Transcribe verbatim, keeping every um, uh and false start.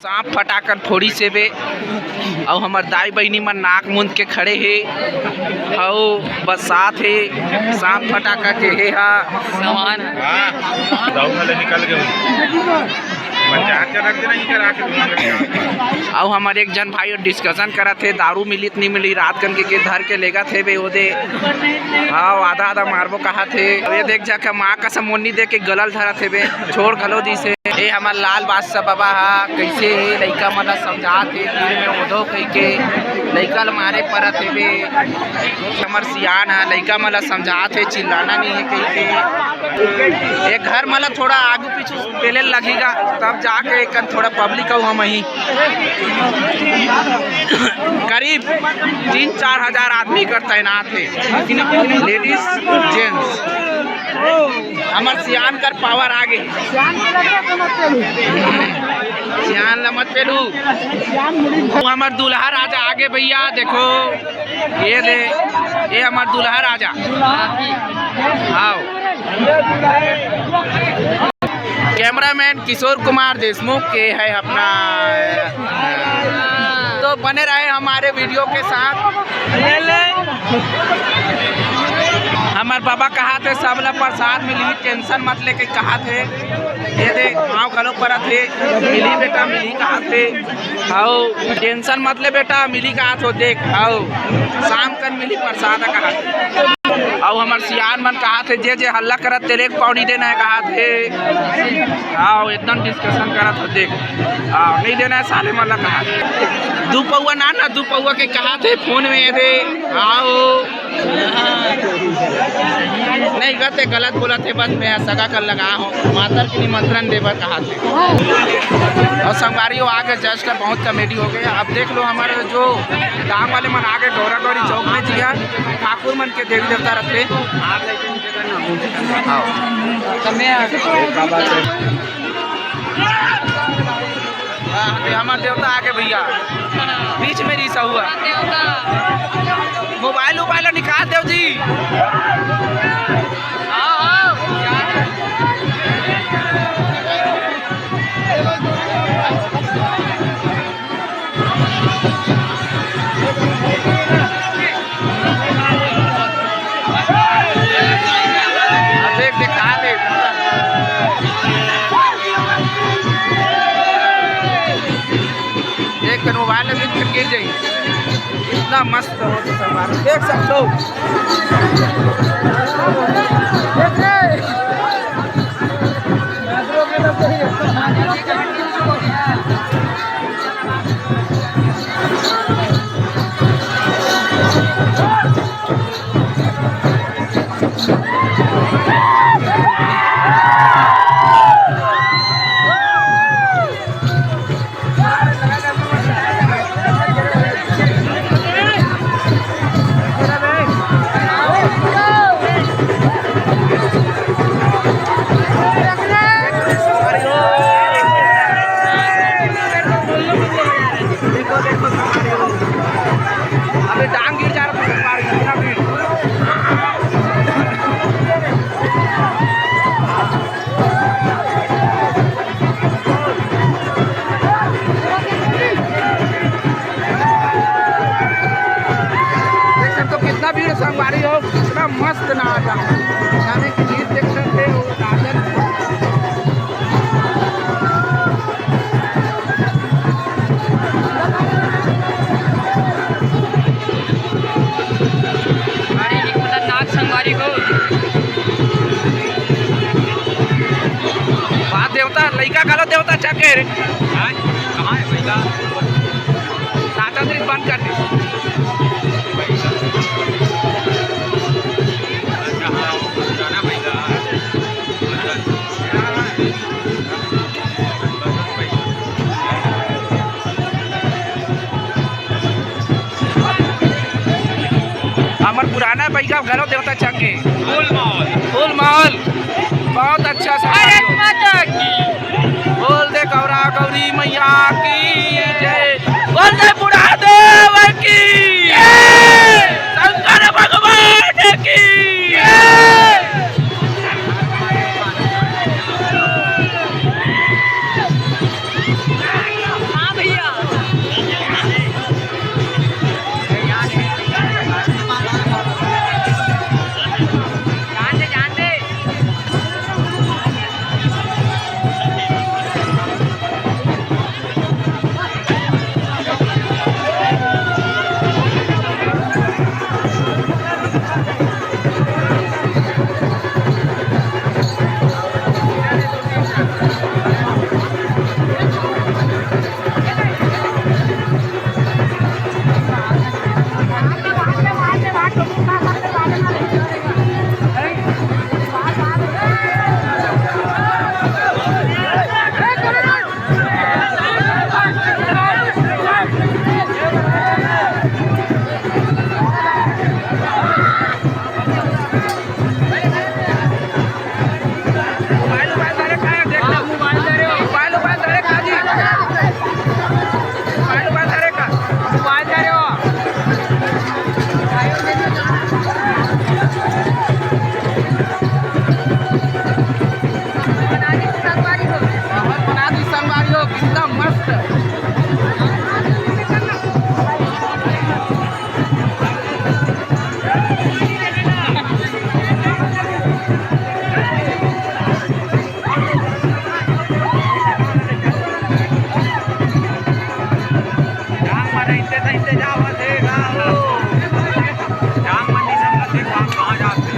सांप फटाका फोड़िस हे बे, अउ हमर दाई बहिनी मन नाक मूंद के खड़े हे, अउ बरसात हे, सांप फटाका के हे हा। सामान हे। हाँ, दाऊ वाले निकल गए। पंचायत का रख देना, इनका राख देना। अउ हमर एक झन भाई डिस्कशन करत हे, दारू मिली त नहीं मिली, रात कन के, के धर के लेगत हे बे ओदे। हाँ, आधा आधा मारबो कहत हे। अउ ये देख जा के माँ कसम ओन्नी दे के गला ल धरत हे बे, छोड़ घलो दिस हे। ए हमर लाल बादशाह बाबा हा, कइसे हे, लइका मन ला समझात हे, तीर में ओढ़ो कहिके, लइका ल मारे परत हे बे। हमर सियान हा, लइका मन ला समझात हे, चिल्लाना नहीं हे कहिके। ए घर मन ला थोड़ा आगू पीछू पेले लगही गा, तब जाके एकन थोड़ा पब्लिक अउ हम ही। करीब तीन चार हजार आदमी कर तैनात हे, लेडीज, जेंट्स। हमर सियान कर पावर आ गे। सियान ला मत पेलू। वो हमर दूल्हा राजा आ गे भैया, देखो, ये दे, ये हमर दूल्हा राजा। आओ। कैमरामैन किशोर कुमार देशमुख के है अपना, तो बने रहे हमारे वीडियो के साथ। हमर बाबा कहत हे, सब ला प्रसाद मिलही, टेंशन मत लेके कहत हे। ये दे, पाँव घलो परत हे, मिलही बेटा, मिलही कहत हे। अउ टेंशन मत ले बेटा, मिलही कहत हो, देख, अउ शाम कन मिलही प्रसाद कहत हे। अउ हमर सियान मन कहत हे, जे जे हल्ला करत तेरे एक पौड़ी देना हे कहत हे। अउ एकदम डिस्कशन करत हो, देख, अउ नहीं देना हे साले मन ला कहत हे। दू पौवा ना, ना, दू पौवा के कहत हे फोन में, ये दे, अउ नहीं, गलत हे, गलत बोलत हे, बस मैं सगा कर लगा हूँ, मातर के निमंत्रण दे बर कहा थे। अउ संगवारी हो आगे जस्ट बहुत कॉमेडी हो गया। अब देख लो हमारे जो गांव वाले मन आगे गौरा गौरी चौक में जी है, ठाकुर मन के देवी देवता रखते। हाँ। हाँ, ते हमर देवता आगे भैया, बीच में रिसा हुआ। मोबाइल उबाइल निकाल देव जी। देख, दिखा दे। एक कन मोबाइल में फिर गिर जाई। इतना मस्त हो तो संगवारी देख सकते हो। अबे टांग गिर जा रहा था, इतना भीड़। देख सकते हो कितना भीड़ संगवारी हो, कितना मस्त नजारा। जाने की भीड़ देख सकते हो, राजन। अरे, ये खतरनाक संगवारी हो। वाह देवता, लइका घलो देवता चके रे। हाँ, कहाँ है लइका? नाचा तो बंद कर दे। अच्छा, हाँ, वो गाना भाई का। हमर पुराना पैसा घलो देवता छके। फुल माहौल। फुल माहौल। बहुत अच्छा सा। भारत माता की। बोल दे गौरा गौरी मैया की जय। बोल दे बूढ़ा देव की जय। शंकर भगवान की जय। जांग म रहिते तहिते जावत हे गा हो। जांग म नइ संगत हे, कहाँ, कहाँ जात हे?